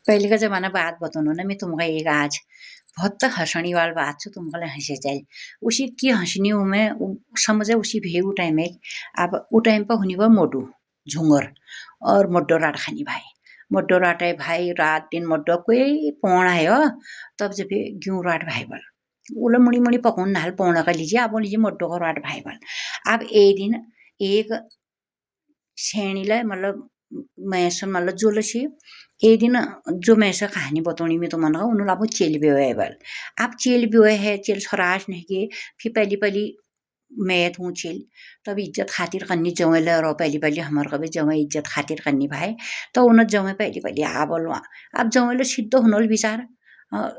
पहले का ज़माना बात बताऊँ ना मैं तुमको एक आज, बहुत हँसने वाली बात छो तुमको हँसे जाए। उसी की हँसनी हूँ मैं समझे उसी भे उ टाइम में अब उ टाइम पर हुनी बा मोटू, झुंगर और मोटो राट खानी भाई। मोटो राट है भाई रात दिन मोटो कोई पौना है हो तब जब ग्यूँ राट भाई बल। उला मुड़ी-मुड़ी पकाउन नाल पौना का लीजिए अब लीजिए मोटो को राट भाई बल। अब एक दिन एक छेनीलाई मतलब मैंसन मतलब जोलसी एक दिन जो मैंसा कहानी बताउनी मैं तुमको उन्होंने आपको चेल बियो है बल। अब चेल बियो है चेल सराज नहीं के फिर पहली मैं हूँ चेल तब इज्जत खातिर करनी जवैल रो पहली हमार कभी जवै इज्जत खातिर करनी भाई तो उन्हें जवै पहली आ बोल अब जवैल सिद्ध हुनल विचार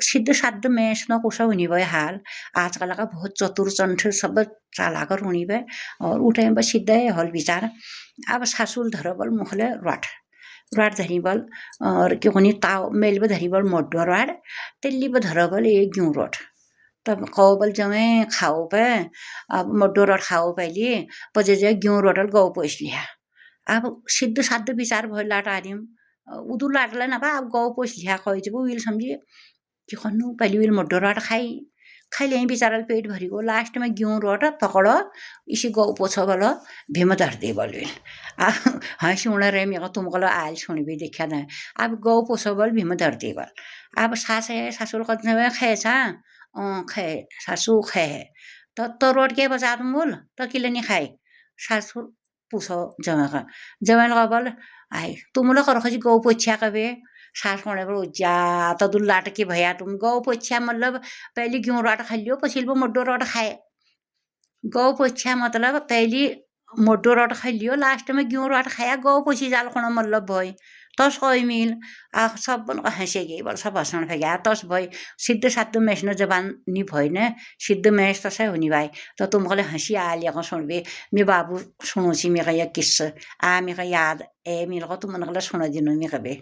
सिद्ध साध्य मैस न कुछ हुनी भए हाल आजकल का बहुत चतुर चंठ सब चालाकर हुनी भए और उ टाइम पर सिद्ध हल विचार अब सासुल धरबल मुखले राट राट धरीबल और क्यों नहीं ताव मेल में धरीबल मोटो राट तेली में धरबल एक ग्यूं रोट तब कौबल जमे खाओ पे अब मोटो रोट खाओ पहले पजे जे ग्यूं रोटल गौ पोस लिया अब सिद्ध साध्य विचार भयो लाट आर्यम उदू लाटला ना अब गौ पोस लिया खोइ जब विल समझिए कि खन्नु पहले विल मोटो राट खाई खाई ले बेचारा पेट भरी गो लास्ट में ग्यूं रोट पकड़ो इसी गौ पोछ बोलो भीम धरती बोल हाँ सुन रहे मेरे तुमको आयल सुन भी देखा ना अब गौ पोछ बोल भीम धरती बोल अब सास है सासुर कतने खेचा खे सासू खे तो रोट के बचा तुम बोल तो किले नहीं खाई सासू पूछो जमा का जमा लगा बोल आई तुम लोग करो खजी गौ पोछ्या कबे सास कोने पर जा तो दुल लाट के भैया तुम गौ पोछ्या मतलब पहले क्यों राट खा लियो पछिल वो मोटो राट खाए गौ पोछ्या मतलब पहली मोटो राट खा लियो लास्ट में क्यों राट खाया गौ पोछी जाल कोना मतलब भई तस कोई मिल आ सब हंसे गई बोल सब हंसन फेंका तस भई सिद्ध साध्य मैस न जबान नि भइन सिद्ध मैस तसै हुनी भाई तो तुमको हंसी आ लिया सुनबे मे बाबू सुनो सी मेरा यह किस्सा आ मेरा याद ए मेरे को तुम सुना दिनो मेरे बे